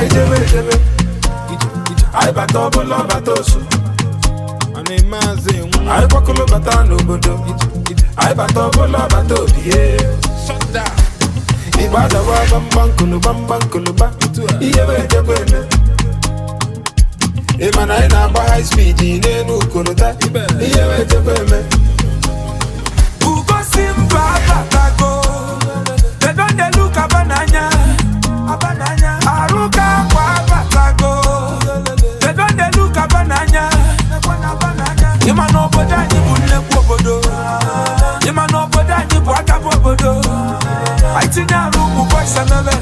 Anyị jebe ejebe, anyị bata ọbụla ọbata osu. Anyị kwakọlụ bata n'obodo, anyị bata ọbụla ọbata obi ye. Igbo adawa gbamgbam koloba nkoloba, ihe wee jekwa eme. Ị ma na anyị na-agba high speed n'elu kolota, ihe wee jekwa eme. Ugosi mba abatago. They don dey look abananya. Aruka akwa abatago. They don dey look abananya. Ịma na obodo anyị bụ nnekwu obodo. Ịma na obodo anyị bụ akabụ obodo. Anyị tinye arụ, ụmụ boys emebe.